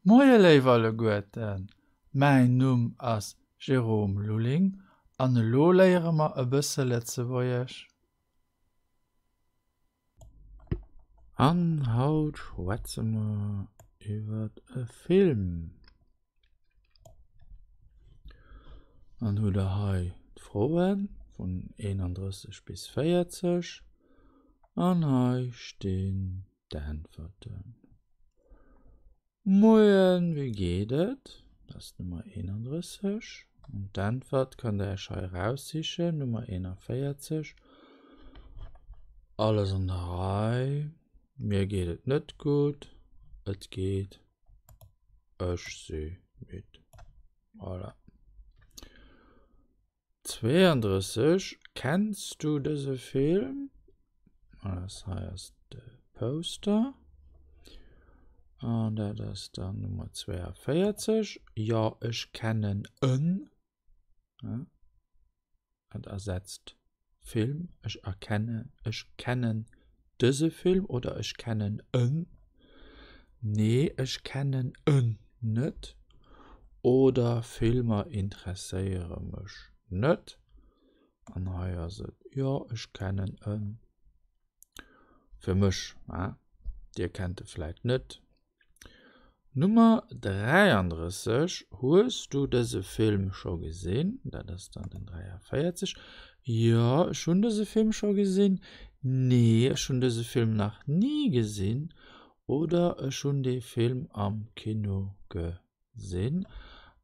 Moie léif alleguerten, mäin Numm ass Jérôme Lulling an elo léiere mer e bësse Lëtzebuergesch. An haut schwätze mer iwwer e Film. Dann hutt der hei d'Froen vun 31 bis 40 an hei stinn d'Äntwerten. Moien, wéi geet et? Dat ass d'Nummer 31. An d'Äntwert kënnt der iech hei eraussichen, Nummer 41. Alles an der Rei. Mir geet et net gutt. Et geet. Ech si midd. Voilà. 32, Kenns du dëse Film? Alles hei ass de Poster. An dat ass dann Nummer 42. Jo, ech kennen en. Dat ersetzt Film. Ech erkennen, ech kennen dëse Film oder ech kennen en. Nee, ech kennen en net. Oder Filmer interesséiere mech net. An hei ass et, jo, ech kennen en. Fir mech, hein? Dir kennt e vläit net. Nummer 33, Hues du dëse Film scho gesinn? Dat ass dann den 43. Jo, ech hunn dëse Film scho gesinn. Nee, ech hunn dëse Film nach ni gesinn. Oder ech hunn dee Film am Kino gesinn.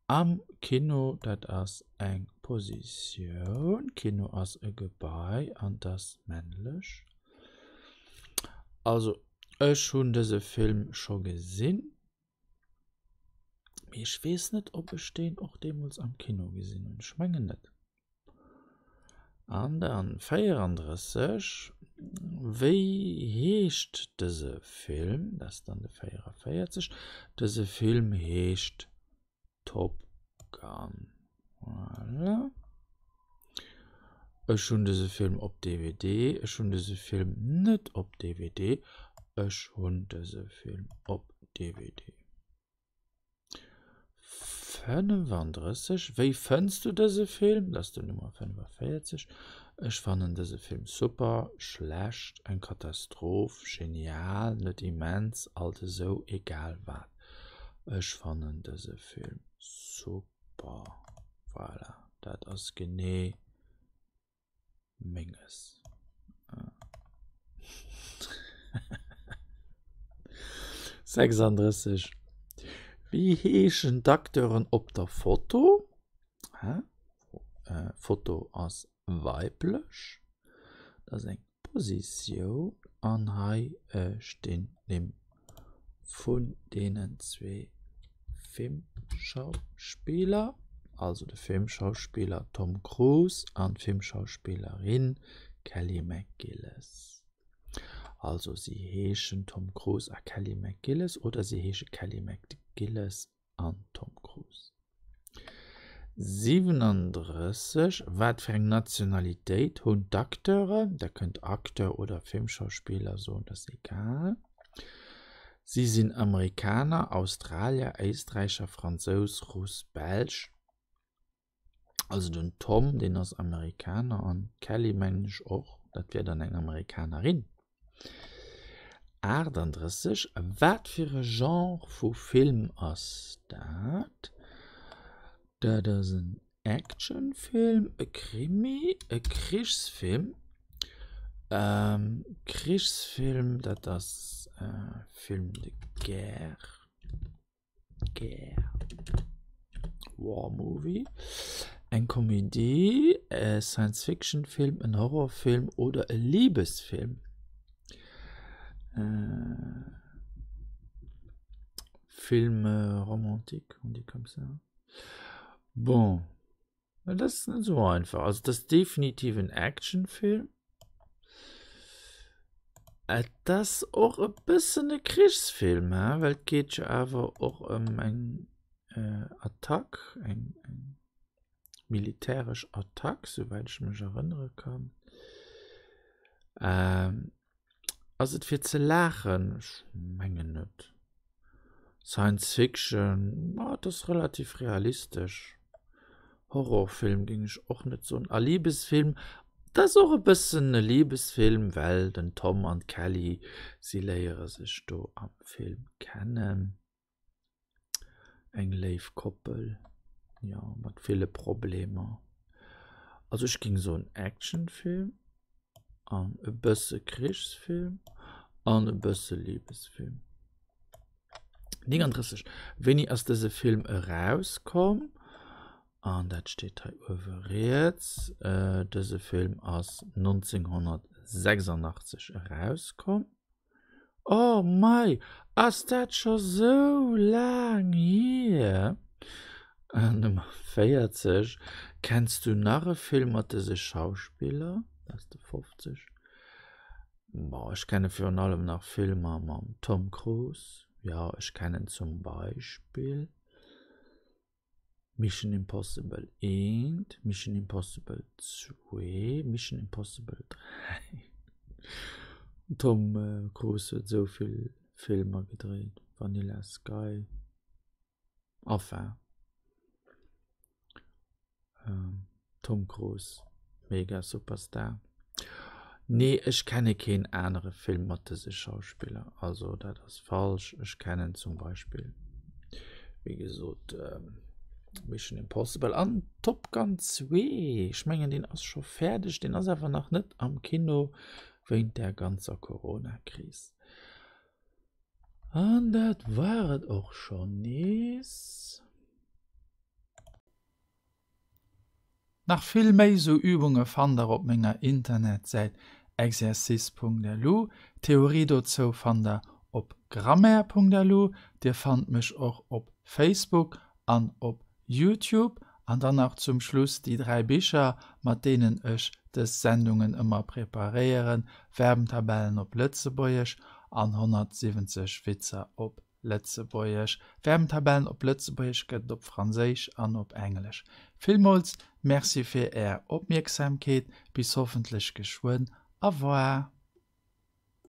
Am Kino, dat ass eng Positioun. Kino ass e Gebai an 't ass männlech. Also ech hunn dëse Film scho gesinn, mee ech weess net ob ech deen och deemools am Kino gesinn hunn. Ech mengen net. An dann 34, wéi heescht dëse Film? Dat ass dann de 44. Dëse Film heescht Top Gun. Voilà. Ech hunn dëse Film op DVD. Ech hunn dëse Film net op DVD. Ech hunn dëse Film op DVD. 35. Wéi fënns du dëse Film? Dat ass de Nummer 45. Ech fannen dëse Film super, schlecht, eng Katastroph, genial, net immens, alt esou, egal wat. Ech fannen dëse Film super. Voilà, dat ass genee menges. 36, Wéi heeschen d'Acteuren op der Foto? Hä? Foto ass weiblech, dat ass eng Positioun an hei stinn d'Nimm vun deenen zwee Filmschauspiller, also de Filmschauspiller Tom Cruise an d'Filmschauspillerin Kelly McGillis. Also si heeschen Tom Cruise a Kelly McGillis oder si heesche Kelly McGillis an Tom Cruise. 37, Wat fir eng Nationalitéit hunn d'Acteuren? Der kënnt Acteur oder Filmschauspiller soen, dat ass egal. Si sinn Amerikaner, Australier, Éisträicher, Fransous, Russ, Belsch. Also den Tom, deen ass Amerikaner an d'Kelly mengen ech och, dat wär dann eng Amerikanerin. 38, Wat fir e Genre vu Film ass dat? Dat ass en Actionfilm, e Krimi, e Krichsfilm. Krichsfilm, dat ass e Film de guerre. Guerre. War Movie. Eng Komedie, e Science-Fiction-Film, en Horrorfilm oder e Libesfilm. Film romantique, on dit comme ça. Bon, dat ass net esou einfach. Also et ass definitiv en Actionfilm. Et ass och e bëssen e Krichsfilm, he, well et geet jo awer och ëm eng Attack, eng militäresch Attack, souwäit ech mech erënnere kann. Ass et fir ze laachen? Ech mengen net. Science Fiction, ma et ass relativ realistesch. Horrorfilm géing ech och net soen. A Libesfilm, et ass och e bëssen e Libesfilm, well den Tom an d'Kelly, si léiere sech do am Film kennen. Eng léif Koppel, jo, mat ville Problemer. Also ech géing soen Actionfilm an e bësse Krichsfilm an e bësse Libesfilm. 39, Wéini ass dëse Film erauskomm? An dat steet hei uewe riets. Dëse Film ass 1986 erauskomm. Oh mei, ass dat scho sou laang hier? Nummer 40, Kenns du nach e Film mat dëse Schauspiller? Dat ass de 50. Bon, ech kenne virun allem nach Filmer mam Tom Cruise. Jo, ech kennen zum Beispill. Mission Impossible 1, Mission Impossible 2, Mission Impossible 3. Tom Cruise huet esou vill Filmer gedréit, Vanilla Sky, enfin. Tom Cruise, mega Superstar. Nee, ech kenne keen anere Film mat dëse Schauspiller, also dat ass falsch. Ech kennen zum Beispill, wéi gesot, Mission Impossible an Top Gun 2. Ech mengen deen ass scho fäerdeg, deen ass awer nach net am Kino wéint där ganzer Corona-Kris. An dat war et och schonn nees. Nach vill méi sou Übunge fannt der op menger Internetsäit exercice.lu. D'Theorie dozou fannt der op grammaire.lu. Dir fannt mech och op Facebook an op Youtube. An dann nach zum Schluss déi 3 Bicher, mat deenen ech dës Sendungen ëmmer preparéieren, Verbentabellen op Lëtzebuergesch an 170 Witzer op Lëtzebuergesch. Verbentabellen op Lëtzebuergesch gëtt et op Franséisch an op Englesch. Villmools Merci fir Är Opmierksamkeet. Bis hoffentlech geschwënn. Au revoir.